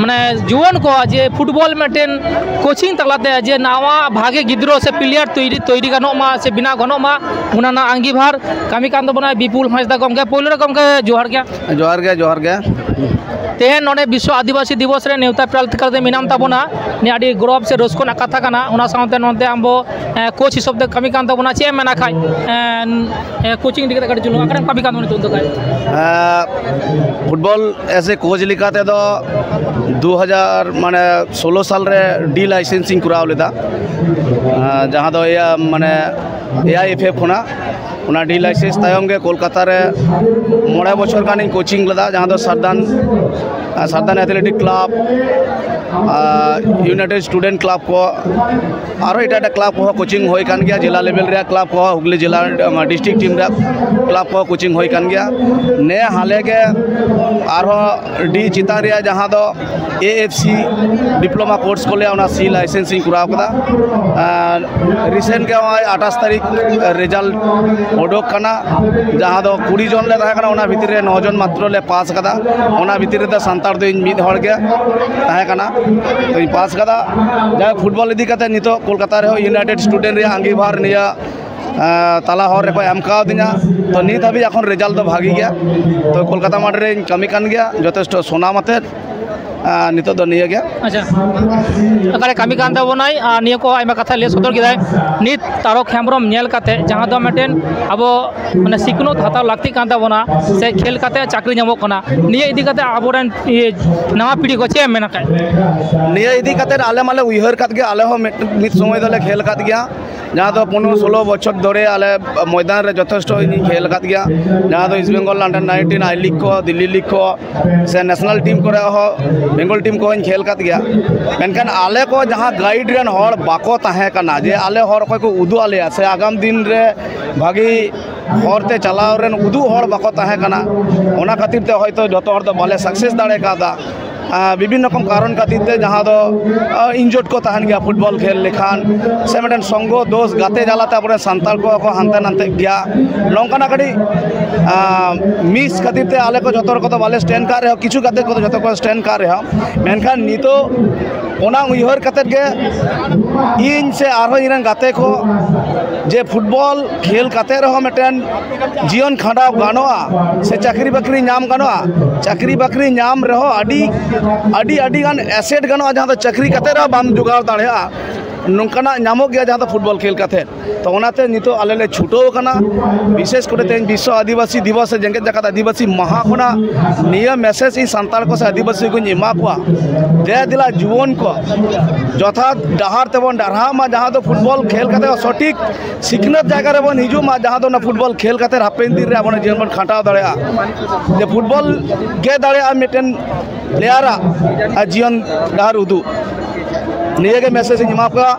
ᱢᱟᱱᱮ ᱡᱩᱣᱟᱹᱱ ᱠᱚ ᱡᱮ ᱯᱷᱩᱴᱵᱚᱞ ᱢᱤᱫᱴᱮᱱ ᱠᱳᱪᱤᱝ ᱛᱟᱞᱟᱛᱮ ᱡᱮ ᱱᱟᱣᱟ ᱵᱷᱟᱜᱮ ᱜᱤᱫᱽᱨᱟᱹ ᱥᱮ ᱯᱞᱮᱭᱟᱨ ᱛᱳᱭᱨᱤ, ᱛᱳᱭᱨᱤ ᱜᱟᱱᱚᱜ ᱢᱟ ᱥᱮ ᱵᱮᱱᱟᱣ ᱜᱟᱱᱚᱜ ᱢᱟ, ᱚᱱᱟ ᱨᱮᱱᱟᱜ ᱟᱸᱜᱤᱵᱷᱟᱨ ᱠᱟᱹᱢᱤ ᱠᱟᱱ ᱛᱟᱵᱚᱱᱟ ᱵᱤᱯᱩᱞ ᱦᱟᱸᱥᱫᱟ ᱜᱚᱢᱠᱮ᱾ ᱯᱳᱭᱞᱳ ᱨᱮ ᱜᱚᱢᱠᱮ ᱡᱚᱦᱟᱨ ᱜᱮ᱾ ᱡᱚᱦᱟᱨ ᱜᱮ, ᱡᱚᱦᱟᱨ ᱜᱮ᱾ ᱛᱮᱦᱮᱧ ᱱᱚᱰᱮ ᱵᱤᱥᱥᱚ ᱟᱹᱫᱤᱵᱟᱹᱥᱤ ᱫᱤᱵᱚᱥ ᱨᱮ ᱱᱮᱣᱛᱟ ᱯᱮᱲᱟ ᱞᱮᱠᱟᱛᱮ ᱢᱮᱱᱟᱢ ᱛᱟᱵᱚᱱᱟ, ᱱᱤᱭᱟᱹ ᱟᱹᱰᱤ ᱜᱚᱨᱚᱵᱽ ᱥᱮ ᱨᱟᱹᱥᱠᱟᱹ ᱨᱮᱱᱟᱜ ᱠᱟᱛᱷᱟ ᱠᱟᱱᱟ᱾ ᱚᱱᱟ ᱥᱟᱶᱛᱮ ᱱᱚᱛᱮ ᱟᱢ ᱵᱚ, ᱮᱸ, ᱠᱳᱪ ᱦᱤᱥᱟᱹᱵ ᱛᱮ ᱠᱟᱹᱢᱤ ᱠᱟᱱ ᱛᱟᱵᱚᱱᱟ, ᱪᱮᱫ ᱮᱢ ᱢᱮᱱᱟ ᱠᱷᱟᱡ, ᱮᱸ, ᱮᱸ, ᱠᱳᱪᱤᱝ ᱤᱫᱤ ᱠᱟᱛᱮ ᱠᱟᱹᱴᱤᱡ ᱪᱩᱞᱩᱝ ᱟᱠᱟᱨᱮᱢ ᱠᱟᱹᱢᱤ ᱠᱟᱱ ᱛᱟᱵᱚᱱᱟ ᱱᱤᱛᱚᱜ ᱫᱚ ᱠᱷᱟᱡ? ᱮᱸ, ᱯᱷᱩᱴᱵᱚᱞ ᱮᱡ ᱮ ᱠᱳᱪ ᱞᱮᱠᱟ ᱛᱮᱫᱚ ᱫᱩ ᱦᱟᱡᱟᱨ, ᱢᱟᱱᱮ, ᱥᱳᱞᱳ ᱥᱟᱞ ᱨᱮ ᱰᱤ ᱞᱟᱭᱥᱮᱱᱥ ᱤᱧ ᱠᱚᱨᱟᱣ ᱞᱮᱫᱟ, ᱮᱸ, ᱡᱟᱦᱟᱸ ᱫᱚ ᱤᱭᱟᱹ, ᱢᱟᱱᱮ, ᱮ ᱟᱭ ᱮᱯᱷ ᱮᱯᱷ ᱠᱷᱚᱱᱟᱜ᱾ ᱚᱱᱟ ᱰᱤ ᱞᱟᱭᱥᱮᱱᱥ ᱛᱟᱭᱚᱢ ᱜᱮ ᱠᱳᱞᱠᱟᱛᱟ ᱨᱮ ᱢᱚᱬᱮ ᱵᱚᱪᱷᱚᱨ ᱜᱟᱱᱤᱧ ᱠᱳᱪᱤᱝ ᱞᱮᱫᱟ, ᱡᱟᱦᱟᱸ ᱫᱚ ᱥᱟᱨᱫᱟᱱ, ᱥᱟᱨᱫᱟᱱ ᱮᱛᱷᱞᱮᱴᱤᱠ ᱠᱞᱟᱵᱽ, ᱟᱨ ᱤᱭᱩᱱᱟᱭᱴᱮᱰ ᱥᱴᱩᱰᱮᱱᱴ ᱠᱞᱟᱵᱽ ᱠᱚ, ᱟᱨᱦᱚᱸ ᱮᱴᱟᱜ ᱮᱴᱟᱜ ᱠᱞᱟᱵᱽ ᱠᱚᱦᱚᱸ ᱠᱳᱪᱤᱝ ᱦᱩᱭ ᱠᱟᱱ ᱜᱮᱭᱟ᱾ ᱡᱮᱞᱟ ᱞᱮᱵᱮᱞ ᱨᱮᱭᱟᱜ ᱠᱞᱟᱵᱽ ᱠᱚᱦᱚᱸ, ᱦᱩᱜᱽᱞᱤ ᱡᱮᱞᱟ ᱰᱤᱥᱴᱨᱤᱠᱴ ᱴᱤᱢ ᱨᱮᱭᱟᱜ ᱠᱞᱟᱵᱽ ᱠᱚᱦᱚᱸ ᱠᱳᱪᱤᱝ ᱦᱩᱭ ᱠᱟᱱ ᱜᱮᱭᱟ᱾ ᱱᱮ ᱦᱟᱞᱮ ᱜᱮ ᱟᱨᱦᱚᱸ ᱰᱤ ᱪᱮᱛᱟᱱ ᱨᱮᱭᱟᱜ ᱡᱟᱦᱟᱸ ᱫᱚ ᱮ ᱮᱯᱷ ᱥᱤ ᱰᱤᱯᱞᱳᱢᱟ ᱠᱳᱨᱥ ᱠᱚ ᱞᱟᱹᱭᱟ, ᱚᱱᱟ ᱥᱤ ᱞᱟᱭᱥᱮᱱᱥ ᱤᱧ ᱠᱚᱨᱟᱣ ᱠᱟᱫᱟ᱾ ᱟᱨ ᱨᱤᱥᱮᱱᱴ ᱜᱮ ᱱᱚᱜᱼᱚᱭ ᱟᱴᱷᱟᱥ ᱛᱟᱹᱨᱤᱠᱷ ᱨᱮᱡᱟᱞᱴ ᱩᱰᱩᱠ ᱠᱟᱱᱟ, ᱡᱟᱦᱟᱸ ᱫᱚ ᱠᱩᱲᱤ ᱡᱚᱱ ᱞᱮ ᱛᱟᱦᱮᱸ ᱠᱟᱱᱟ, ᱚᱱᱟ ᱵᱷᱤᱛᱤᱨ ᱨᱮ ᱱᱚ ᱡᱚᱱ ᱢᱟᱛᱨᱚ ᱞᱮ ᱯᱟᱥ ᱠᱟᱫᱟ᱾ ᱚᱱᱟ ᱵᱷᱤᱛᱤᱨ ᱨᱮᱫᱚ ᱥᱟᱱᱛᱟᱲ ᱫᱚ ᱤᱧ ᱢᱤᱫ ᱦᱚᱲ ᱜᱮ ᱛᱟᱦᱮᱸ ᱠᱟᱱᱟ, ᱛᱚᱧ ᱯᱟᱥ ᱠᱟᱫᱟ᱾ ᱡᱟᱭᱦᱳᱠ, ᱯᱷᱩᱴᱵᱚᱞ ᱤᱫᱤ ᱠᱟᱛᱮ ᱱᱤᱛᱚᱜ ᱠᱳᱞᱠᱟᱛᱟ ᱨᱮᱦᱚᱸ ᱤᱭᱩᱱᱟᱭᱴᱮᱰ ᱥᱴᱩᱰᱮᱱᱴ ᱨᱮᱭᱟᱜ ᱟᱸᱜᱤᱵᱷᱟᱨ ᱱᱤᱭᱟᱹ, ᱟᱸ, ᱛᱟᱞᱟ ᱦᱚᱨ ᱨᱮᱠᱚ ᱮᱢ ᱠᱟᱣᱫᱤᱧᱟ᱾ ᱛᱚ ᱱᱤᱛ ᱦᱟᱹᱵᱤᱡ ᱮᱠᱷᱚᱱ ᱨᱮᱡᱟᱞᱴ ᱫᱚ ᱵᱷᱟᱜᱤ ᱜᱮᱭᱟ᱾ ᱛᱚ ᱠᱳᱞᱠᱟᱛᱟ ᱢᱟᱴᱷ ᱨᱮᱧ ᱠᱟᱹᱢᱤ ᱠᱟᱱ ᱜᱮᱭᱟ ᱡᱚᱛᱷᱮᱥᱴᱚ ᱥᱩᱱᱟᱢ ᱟᱛᱮᱫ᱾ ᱟᱨ ᱱᱤᱛᱚᱜ ᱫᱚ ᱱᱤᱭᱟᱹ ᱜᱮ᱾ ᱟᱪᱪᱷᱟ, ᱚᱠᱟᱨᱮ ᱠᱟᱹᱢᱤ ᱠᱟᱱ ᱛᱟᱵᱚᱱᱟᱭ ᱟᱨ ᱱᱤᱭᱟᱹ ᱠᱚ ᱟᱭᱢᱟ ᱠᱟᱛᱷᱟ ᱞᱟᱹᱭ ᱥᱚᱫᱚᱨ ᱠᱮᱫᱟᱭ᱾ ᱱᱤᱛ ᱛᱟᱨᱚᱠ ᱦᱮᱢᱵᱨᱚᱢ ᱧᱮᱞ ᱠᱟᱛᱮ, ᱡᱟᱦᱟᱸ ᱫᱚ ᱢᱤᱫᱴᱮᱱ ᱟᱵᱚ ᱢᱟᱱᱮ ᱥᱤᱠᱷᱱᱟᱹᱛ ᱦᱟᱛᱟᱣ ᱞᱟᱹᱠᱛᱤᱜ ᱠᱟᱱ ᱛᱟᱵᱚᱱᱟ, ᱥᱮ ᱠᱷᱮᱞ ᱠᱟᱛᱮ ᱪᱟᱹᱠᱨᱤ ᱧᱟᱢᱚᱜ ᱠᱟᱱᱟ, ᱱᱤᱭᱟᱹ ᱤᱫᱤ ᱠᱟᱛᱮ ᱟᱵᱚᱨᱮᱱ ᱤᱭᱟᱹ ᱱᱟᱣᱟ ᱯᱤᱲᱦᱤ ᱠᱚ ᱪᱮᱫ ᱮᱢ ᱢᱮᱱᱟ ᱠᱷᱟᱡ? ᱱᱤᱭᱟᱹ ᱤᱫᱤ ᱠᱟᱛᱮ ᱟᱞᱮ ᱢᱟᱞᱮ ᱩᱭᱦᱟᱹᱨ ᱠᱟᱫ ᱜᱮᱭᱟ, ᱟᱞᱮ ᱦᱚᱸ ᱢᱤᱫ, ᱢᱤᱫ ᱥᱚᱢᱚᱭ ᱫᱚᱞᱮ ᱠᱷᱮᱞ ᱠᱟᱫ ᱜᱮᱭᱟ, ᱡᱟᱦᱟᱸ ᱫᱚ ᱯᱚᱱᱨᱚ ᱥᱳᱞᱳ ᱵᱚᱪᱷᱚᱨ ᱫᱷᱚᱨᱮ ᱟᱞᱮ ᱢᱚᱭᱫᱟᱱ ᱨᱮ ᱡᱚᱛᱷᱮᱥᱴᱚ ᱤᱧᱤᱧ ᱠᱷᱮᱞ ᱟᱠᱟᱫ ᱜᱮᱭᱟ, ᱡᱟᱦᱟᱸ ᱫᱚ ᱤᱥᱴ ᱵᱮᱝᱜᱚᱞ ᱟᱱᱰᱟᱨ ᱱᱟᱭᱤᱱᱴᱤᱱ ᱟᱭ ᱞᱤᱜᱽ ᱠᱚ, ᱫᱤᱞᱞᱤ ᱞᱤᱜᱽ ᱠᱚ, ᱥᱮ ᱱᱮᱥᱱᱟᱞ ᱴᱤᱢ ᱠᱚᱨᱮ ᱦᱚᱸ, ᱵᱮᱝᱜᱚᱞ ᱴᱤᱢ ᱠᱚᱦᱚᱸᱧ ᱠᱷᱮᱞ ᱟᱠᱟᱫ ᱜᱮᱭᱟ᱾ ᱢᱮᱱᱠᱷᱟᱱ ᱟᱞᱮ ᱠᱚ ᱡᱟᱦᱟᱸ ᱜᱟᱭᱤᱰ ᱨᱮᱱ ᱦᱚᱲ ᱵᱟᱠᱚ ᱛᱟᱦᱮᱸ ᱠᱟᱱᱟ, ᱡᱮ ᱟᱞᱮ ᱦᱚᱨ ᱚᱠᱚᱭ ᱠᱚ ᱩᱫᱩᱜ ᱟᱞᱮᱭᱟ, ᱥᱮ ᱟᱜᱟᱢ ᱫᱤᱱ ᱨᱮ ᱵᱷᱟᱹᱜᱤ ᱦᱚᱨ ᱛᱮ ᱪᱟᱞᱟᱣ ᱨᱮᱱ ᱩᱫᱩᱜ ᱦᱚᱲ ᱵᱟᱠᱚ ᱛᱟᱦᱮᱸ ᱠᱟᱱᱟ, ᱚᱱᱟ ᱠᱷᱟᱹᱛᱤᱨ ᱛᱮ ᱦᱚᱭᱛᱳ ᱡᱚᱛᱚ ᱦᱚᱲ ᱫᱚ ᱵᱟᱞᱮ ᱥᱟᱠᱥᱮᱥ ᱫᱟᱲᱮ ᱠᱟᱣᱫᱟ᱾ ᱟᱨ ᱵᱤᱵᱷᱤᱱᱱᱚ ᱨᱚᱠᱚᱢ ᱠᱟᱨᱚᱱ ᱠᱷᱟᱹᱛᱤᱨ ᱛᱮ, ᱡᱟᱦᱟᱸ ᱫᱚ, ᱟᱨ, ᱤᱱᱡᱚᱨᱰ ᱠᱚ ᱛᱟᱦᱮᱱ ᱜᱮᱭᱟ ᱯᱷᱩᱴᱵᱚᱞ ᱠᱷᱮᱞ ᱞᱮᱠᱷᱟᱱ, ᱥᱮ ᱢᱤᱫᱴᱮᱱ ᱥᱚᱝᱜᱷᱚ ᱫᱳᱥ, ᱜᱟᱛᱮ ᱡᱟᱞᱟᱛᱮ ᱟᱵᱚᱨᱮᱱ ᱥᱟᱱᱛᱟᱲ ᱠᱚᱦᱚᱸ ᱠᱚ ᱦᱟᱱᱛᱮ ᱱᱟᱛᱮᱜ ᱜᱮᱭᱟ᱾ ᱱᱚᱝᱠᱟᱱᱟᱜ ᱠᱟᱹᱴᱤᱡ, ᱟᱨ, ᱢᱤᱥ ᱠᱷᱟᱹᱛᱤᱨ ᱛᱮ ᱟᱞᱮ ᱠᱚ ᱡᱚᱛᱚ ᱠᱚᱫᱚ ᱵᱟᱞᱮ ᱥᱴᱮᱱ ᱠᱟᱜ ᱨᱮᱦᱚᱸ, ᱠᱤᱪᱷᱩ ᱜᱟᱛᱮ ᱠᱚᱫᱚ ᱡᱚᱛᱚ ᱠᱚ ᱥᱴᱮᱱ ᱠᱟᱜ ᱨᱮᱦᱚᱸ, ᱢᱮᱱᱠᱷᱟᱱ ᱱᱤᱛᱚᱜ ᱚᱱᱟ ᱩᱭᱦᱟᱹᱨ ᱠᱟᱛᱮᱫ ᱜᱮ ᱤᱧ ᱥᱮ ᱟᱨᱦᱚᱸ ᱤᱧ ᱨᱮᱱ ᱜᱟᱛᱮ ᱠᱚ ᱡᱮ ᱯᱷᱩᱴᱵᱚᱞ ᱠᱷᱮᱞ ᱠᱟᱛᱮ ᱨᱮᱦᱚᱸ ᱢᱤᱫᱴᱮᱱ ᱡᱤᱭᱚᱱ ᱠᱷᱟᱸᱰᱟᱣ ᱜᱟᱱᱚᱜᱼᱟ, ᱥᱮ ᱪᱟᱹᱠᱨᱤ ᱵᱟᱹᱠᱨᱤ ᱧᱟᱢ ᱜᱟᱱᱚᱜᱼᱟ᱾ ᱪᱟᱹᱠᱨᱤ ᱵᱟᱹᱠᱨᱤ ᱧᱟᱢ ᱨᱮᱦᱚᱸ ᱟᱹᱰᱤ, ᱟᱹᱰᱤ, ᱟᱹᱰᱤ ᱜᱟᱱ ᱮᱥᱮᱴ ᱜᱟᱱᱚᱜᱼᱟ, ᱡᱟᱦᱟᱸ ᱫᱚ ᱪᱟᱹᱠᱨᱤ ᱠᱟᱛᱮ ᱨᱮᱦᱚᱸ ᱵᱟᱢ ᱡᱚᱜᱟᱲ ᱫᱟᱲᱮᱭᱟᱜᱼᱟ, ᱱᱚᱝᱠᱟᱱᱟᱜ ᱧᱟᱢᱚᱜ ᱜᱮᱭᱟ, ᱡᱟᱦᱟᱸ ᱫᱚ ᱯᱷᱩᱴᱵᱚᱞ ᱠᱷᱮᱞ ᱠᱟᱛᱮ᱾ ᱛᱚ ᱚᱱᱟᱛᱮ ᱱᱤᱛᱚᱜ ᱟᱞᱮ ᱞᱮ ᱪᱷᱩᱴᱟᱹᱣ ᱟᱠᱟᱱᱟ᱾ ᱵᱤᱥᱮᱥ ᱠᱚᱨᱮ ᱛᱮᱦᱮᱧ ᱵᱤᱥᱥᱚ ᱟᱹᱫᱤᱵᱟᱹᱥᱤ ᱫᱤᱵᱚᱥ ᱥᱮ ᱡᱮᱜᱮᱛ ᱡᱟᱠᱟᱛ ᱟᱹᱫᱤᱵᱟᱹᱥᱤ ᱢᱟᱦᱟ ᱠᱷᱚᱱᱟᱜ ᱱᱤᱭᱟᱹ ᱢᱮᱥᱮᱡᱽ ᱤᱧ ᱥᱟᱱᱛᱟᱲ ᱠᱚ ᱥᱮ ᱟᱹᱫᱤᱵᱟᱹᱥᱤ ᱠᱚᱧ ᱮᱢᱟ ᱠᱚᱣᱟ, ᱫᱮ ᱫᱮᱞᱟ ᱡᱩᱣᱟᱹᱱ ᱠᱚ ᱡᱚᱛᱷᱟᱛ ᱰᱟᱦᱟᱨ ᱛᱮᱵᱚᱱ ᱰᱟᱨᱦᱟᱜ ᱢᱟ, ᱡᱟᱦᱟᱸ ᱫᱚ ᱯᱷᱩᱴᱵᱚᱞ ᱠᱷᱮᱞ ᱠᱟᱛᱮ ᱦᱚᱸ ᱥᱚᱴᱷᱤᱠ ᱥᱤᱠᱷᱱᱟᱹᱛ ᱡᱟᱭᱜᱟ ᱨᱮᱵᱚᱱ ᱦᱤᱡᱩᱜ ᱢᱟ, ᱡᱟᱦᱟᱸ ᱫᱚ ᱚᱱᱟ ᱯᱷᱩᱴᱵᱚᱞ ᱠᱷᱮᱞ ᱠᱟᱛᱮ ᱦᱟᱯᱮᱱ ᱫᱤᱱ ᱨᱮ ᱟᱵᱚᱱᱟᱜ ᱡᱤᱭᱚᱱ ᱵᱚᱱ ᱠᱷᱟᱸᱰᱟᱣ ᱫᱟᱲᱮᱭᱟᱜᱼᱟ᱾ ᱡᱮ ᱯᱷᱩᱴᱵᱚᱞ ᱜᱮ ᱫᱟᱲᱮᱭᱟᱜᱼᱟ ᱢᱤᱫᱴᱮᱱ ᱯᱞᱮᱭᱟᱨᱟᱜ ᱟᱨ ᱡᱤᱭᱚᱱ ᱰᱟᱦᱟᱨ ᱩᱫᱩᱜ᱾ ᱱᱤᱭᱟᱹᱜᱮ ᱢᱮᱥᱮᱡᱽ ᱤᱧ ᱮᱢᱟ ᱠᱚᱣᱟ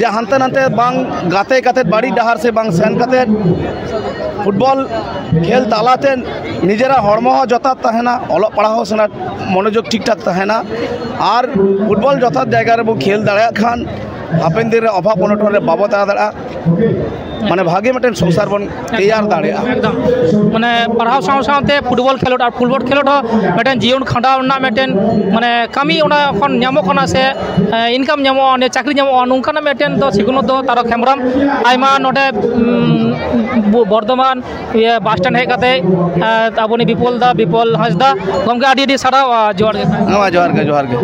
ᱡᱮ ᱦᱟᱱᱛᱮ ᱱᱟᱛᱮ ᱵᱟᱝ ᱜᱟᱛᱮ ᱠᱟᱛᱮᱫ, ᱵᱟᱹᱲᱤᱡ ᱰᱟᱦᱟᱨ ᱥᱮᱫ ᱵᱟᱝ ᱥᱮᱱ ᱠᱟᱛᱮᱫ, ᱯᱷᱩᱴᱵᱚᱞ ᱠᱷᱮᱞ ᱛᱟᱞᱟᱛᱮ ᱱᱤᱡᱮᱨᱟᱜ ᱦᱚᱲᱢᱚ ᱦᱚᱸ ᱡᱚᱛᱷᱟᱛ ᱛᱟᱦᱮᱱᱟ, ᱚᱞᱚᱜ ᱯᱟᱲᱦᱟᱣ ᱦᱚᱸ ᱥᱮᱬᱟ ᱢᱚᱱᱳᱡᱳᱜᱽ ᱴᱷᱤᱠ ᱴᱷᱟᱠ ᱛᱟᱦᱮᱱᱟ, ᱟᱨ ᱯᱷᱩᱴᱵᱚᱞ ᱡᱚᱛᱷᱟᱛ ᱡᱟᱭᱜᱟ ᱨᱮᱵᱚ ᱠᱷᱮᱞ ᱫᱟᱲᱮᱭᱟᱜ ᱠᱷᱟᱱ ᱦᱟᱯᱮᱱ ᱫᱤᱱ ᱨᱮ ᱚᱵᱷᱟᱵ ᱚᱱᱚᱴᱚᱱ ᱨᱮ ᱵᱟᱵᱚ ᱛᱟᱦᱮᱸ ᱫᱟᱲᱮᱭᱟᱜᱼᱟ᱾ ᱢᱟᱱᱮ ᱵᱷᱟᱜᱮ ᱢᱤᱫᱴᱮᱱ ᱥᱚᱝᱥᱟᱨ ᱵᱚᱱ ᱛᱮᱭᱟᱨ ᱫᱟᱲᱮᱭᱟᱜᱼᱟ᱾ ᱮᱠᱫᱚᱢ᱾ ᱢᱟᱱᱮ ᱯᱟᱲᱦᱟᱣ ᱥᱟᱶ ᱥᱟᱶᱛᱮ ᱯᱷᱩᱴᱵᱚᱞ ᱠᱷᱮᱞᱳᱰ, ᱟᱨ ᱯᱷᱩᱴᱵᱚᱞ ᱠᱷᱮᱞᱳᱰ ᱦᱚᱸ ᱢᱤᱫᱴᱮᱱ ᱡᱤᱭᱚᱱ ᱠᱷᱟᱸᱰᱟᱣ ᱨᱮᱱᱟᱜ ᱢᱤᱫᱴᱮᱱ ᱢᱟᱱᱮ ᱠᱟᱹᱢᱤ ᱚᱱᱟ ᱠᱷᱚᱱ ᱧᱟᱢᱚᱜ ᱠᱟᱱᱟ ᱥᱮ ᱤᱱᱠᱟᱢ ᱧᱟᱢᱚᱜᱼᱟ, ᱚᱸᱰᱮ ᱪᱟᱹᱠᱨᱤ ᱧᱟᱢᱚᱜᱼᱟ, ᱱᱚᱝᱠᱟᱱᱟᱜ ᱢᱤᱫᱴᱮᱱ ᱫᱚ ᱥᱤᱠᱷᱱᱟᱹᱛ ᱫᱚ ᱛᱟᱨᱚᱠ ᱦᱮᱢᱵᱨᱚᱢ ᱟᱭᱢᱟ ᱱᱚᱰᱮ ᱩᱢ, ᱵᱚ- ᱵᱚᱨᱫᱷᱚᱢᱟᱱ ᱤᱭᱟᱹ ᱵᱟᱥ ᱥᱴᱮᱱᱰ ᱦᱮᱡ ᱠᱟᱛᱮ ᱟᱵᱚᱱᱤᱡ ᱵᱤᱯᱚᱞ ᱫᱟ, ᱵᱤᱯᱚᱞ ᱦᱟᱸᱥᱫᱟ ᱜᱚᱢᱠᱮ, ᱟᱹᱰᱤ ᱟᱹᱰᱤ ᱥᱟᱨᱦᱟᱣ᱾ ᱟᱨ ᱡᱚᱦᱟᱨ ᱜᱮ᱾ ᱦᱮᱸ, ᱡᱚᱦᱟᱨ ᱜᱮ, ᱡᱚᱦᱟᱨ ᱜᱮ᱾